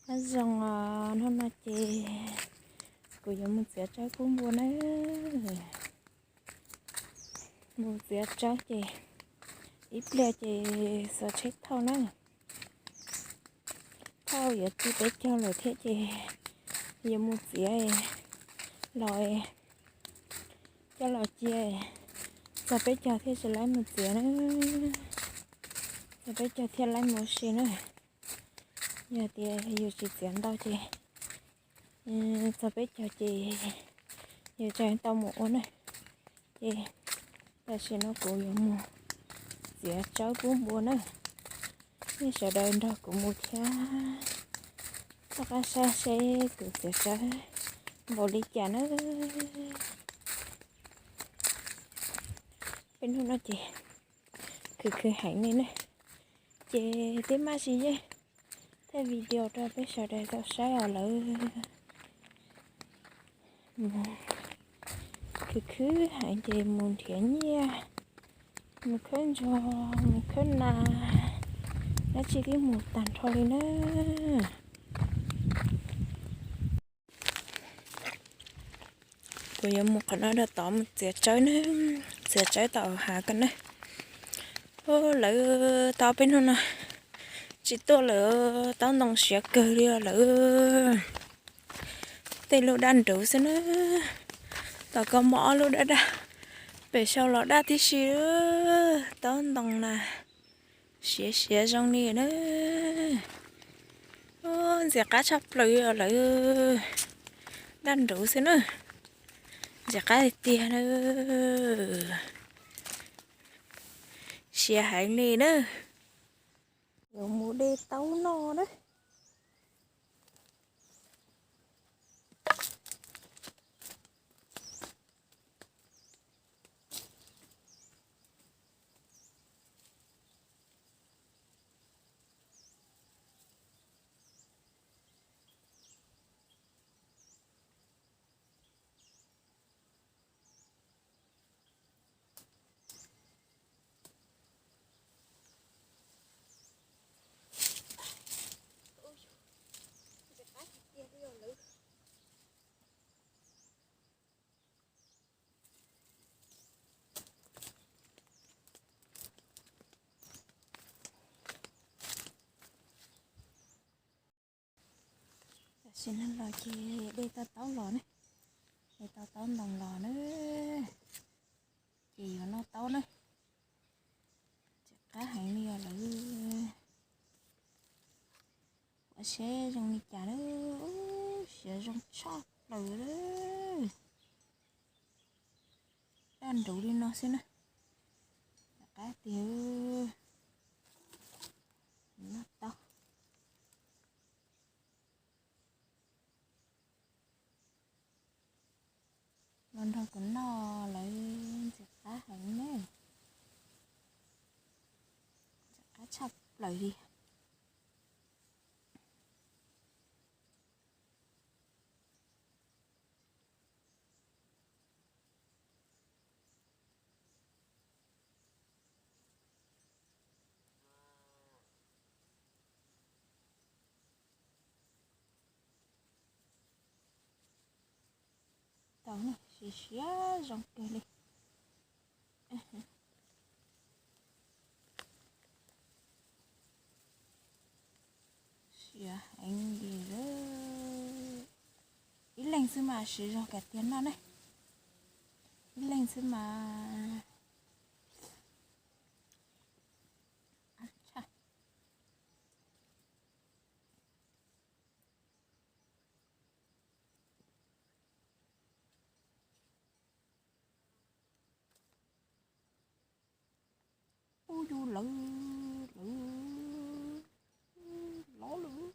Nyob zoo os, hnub no ces kuv yuav mus txiav tsawb pub npua na. Mus txiav tsawb ces ib pliag ces xuas tsheb thauj na. Thauj yuav txog peb caug lawm thiab ces yuav mus txiav los coj los cia txog peb caug thiaj tsis laib mus txiav na. Txog peb caug thiaj laib mus ua si na. Yog tias yus tsis txiav ntau ces txog peb caug ces yus tseem tau mus ua na. Ces tam sim no kuv yuav mus txiav tsawb pub npua na. Nej sawv daws nrog kuv mus thiab, rov qab saib seb kuv txiav tsawb npaum li cas na. Peb hnub no ces khwv khwv heev li na, ces twb maj tsis yeej thaij video rau peb sawv daws tau saib os lawm. Khwv khwv heev ces mus nrhiav nyiaj, mus khawb ntsuag, mus khawb nas, dab tsi twb mus tag nrho li na. Kuv yuav mus qhov no rau tod mus txiav tsawb na, txiav tsawb tom hav ko na. Lawv tau peb hnub no tsis tuaj lawm, taub ntoo siav kawg li os lawm. Tej lub daj nruv xwb na, tom ko muaj ob lub daj daj, pem saud los daj tib si. Taub ntoo na, siav siav zoo li na. Ntxim qab tshaj plaws os lawm, daj nruv xwb na, ntxim qab tiag tiag na. Siav heev li na. Yuav mus de taub noj na. Tam sim no los ces de tau taub los ne, de tau taub ntoo los na, ces yuav noj taub na. Ntxim qab heev li os lawm. Ua seb zoo li cas na. Siav zoo tshaj plaws. Daj nruv li no xwb na. Ntxim qab tiag. Noj taub los nrog kuv noj lawm, ntxim qab heev ne. Ntxim qab tshaj plaws li. Tau ne, siav siav zoo kawg li. Siav heev li lawm. Ib leeg xwb mas siav zog kawg tiag no ne. Ib leeg xwb mas. Ub, yus lawv, lawv, lov lawm.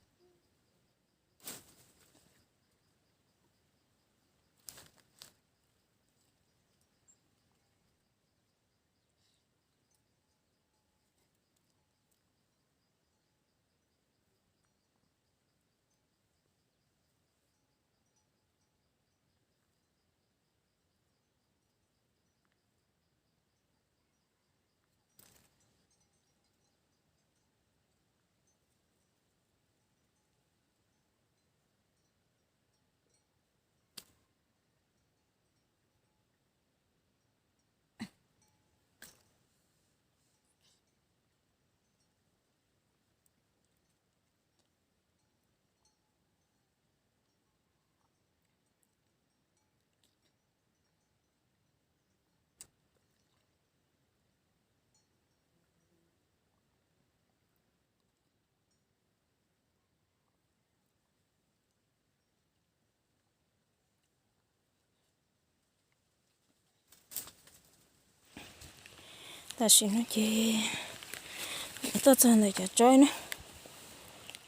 Tam sim no ces tuaj txog ntawm cov tsawb na,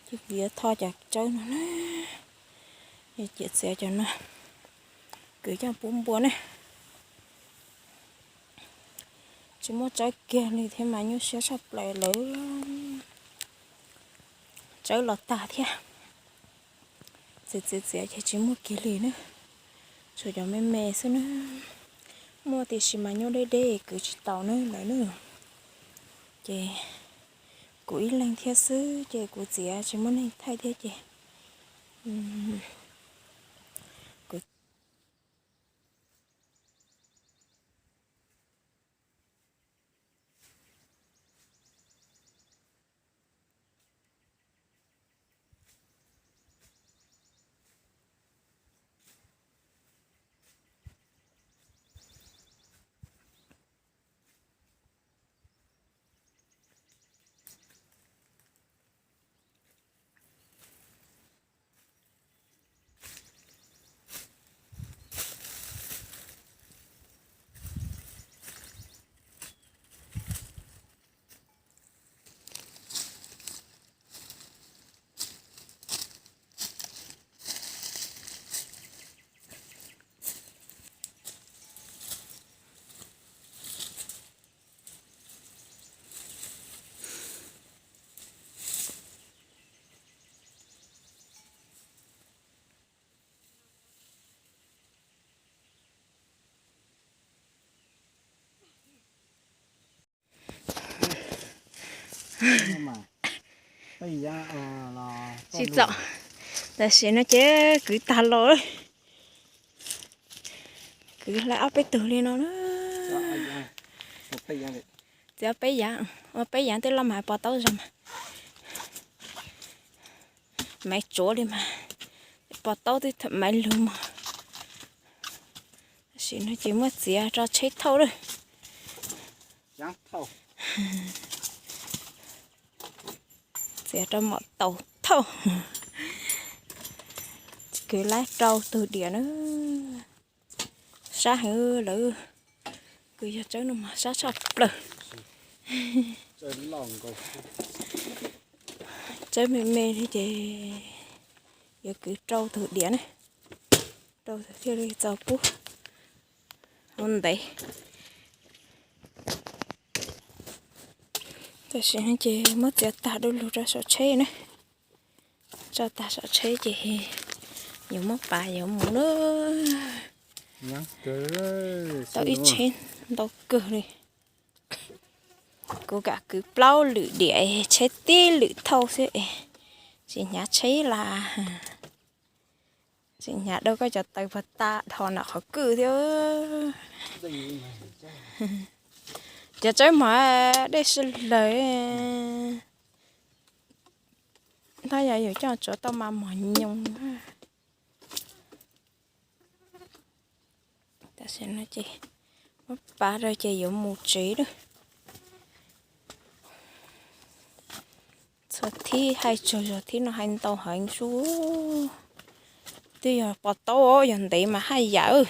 ces kuv yuav tho cov tsawb no na, ciam txiav cov no, kwv coj pub npua na. Tsis muaj tsawb kiag li thiab mas nyuaj siab tshaj plaws lawm. Tsawb los tag thiab. Txiav txiav txiav ces tsis muaj kiag li na, tshuav cov me me xwb na. Muaj tiam sis mas nyuaj deb deb kwv tsis tau na lawm na. Ces kuv ib leeg thiab xwb ces kuv txiav tsis muaj neeg thaij thiab ces kuv Tsis txaus, tam sim no ces kwv tag los, kwv hlais ob peb tug li no na. Txiav peb yav, ua peb yav twb loj mas pos taub zog mas, maiv tsuav li mas, pos taub twb maiv lug mog. Tam sim no ces muab txiav rau tsheb thauj lawm. Txiav rau mom taus thauj. Kwv laib rau tug diam na. Sab heev lawm. Kwv yog tsawb no mas sab tshaj plaws. Tsawb me me li ces yuav kwv rau tug diam na, rau tug thiaj li txaus pub hauv ntev. Tam sim no ces muab txiav tag du lug rau saum tsheb na. Tso tag saum tsheb ces yuav muab pav yuav mus na. Tau ib tsheb ntau kawg li. Kuv kam kwv plaub lwm diam, tsheb tib lwm thauj xwb es tsis hnyav tsheb las. Tsis hnyav dua koj cov taws puag ta dhos nram qhov kwj thiab. Cov tsawb mog dej sib laws. Tab yog yus coj tsuav tau mas mos nyoos. Tam sim no ces muab pav rau ces yuav mus tsev lawm. Txhua thib hais tsuag zog, thib no hais ntau heev su. Twb yog pos taub, yog ntev mas haj yam.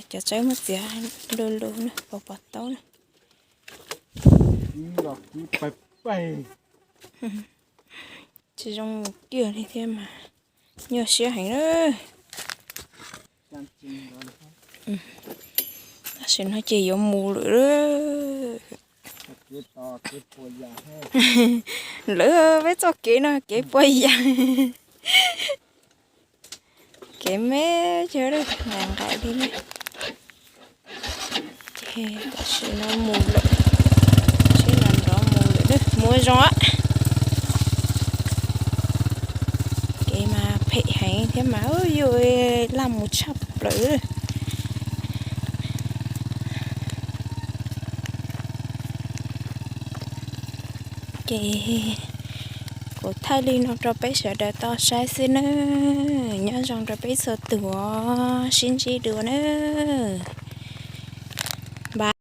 Cov tsawb muab txiav lu lu na, pos pos taub na. Tsis zoo tiag li thiab mas nyuaj siab heev na. Tam sim no ces yuav mus lawm. Lawv peb txoj kev no kev puas yas. Kev me cawg nqaim nqaim li ne. Ces tam sim no mus lawm, seb nrov nrov mus lawm, mus zoo. Kev mas phem heev thiab mas yuav laj mus tshaj plaws. Ces kuv thaij li no rau peb sawv daws tau saib xwb nawb. Nyob zoo rau peb txhua tus, sib ntsib dua nawb.